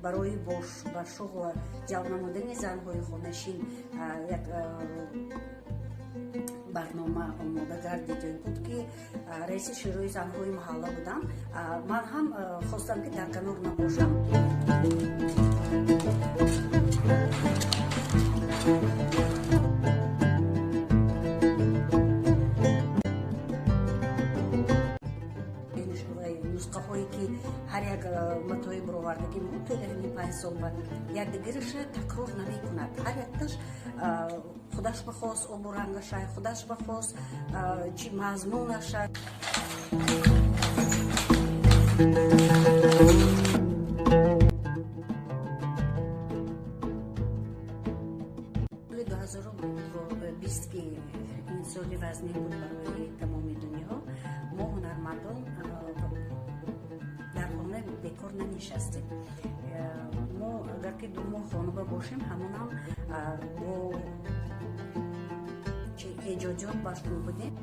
Барои ба шуғл ҷалб намудани занҳои хонашин як барнома омода гардида буд, ки раиси шӯрои занҳои маҳалла будам. Ман ҳам хостам, ки дар канор набошам. Нусқаҳое, ки ҳар як матои баровардагӣ мо тӯли ҳамин 5 сол ба якдигараша такрор намекунад. Ҳар якташ худаш ба хос обу рангаша, худаш ба хос чи мазмунаша. Соли 2020, ки ин соли вазнин буд барои тамоми дунё, мо, ҳунармандон, дар хона бекор нанишастем. Мо агар ки 2 моҳ хонаба бошем, ҳамонам бо эҷодиёт машғул будем.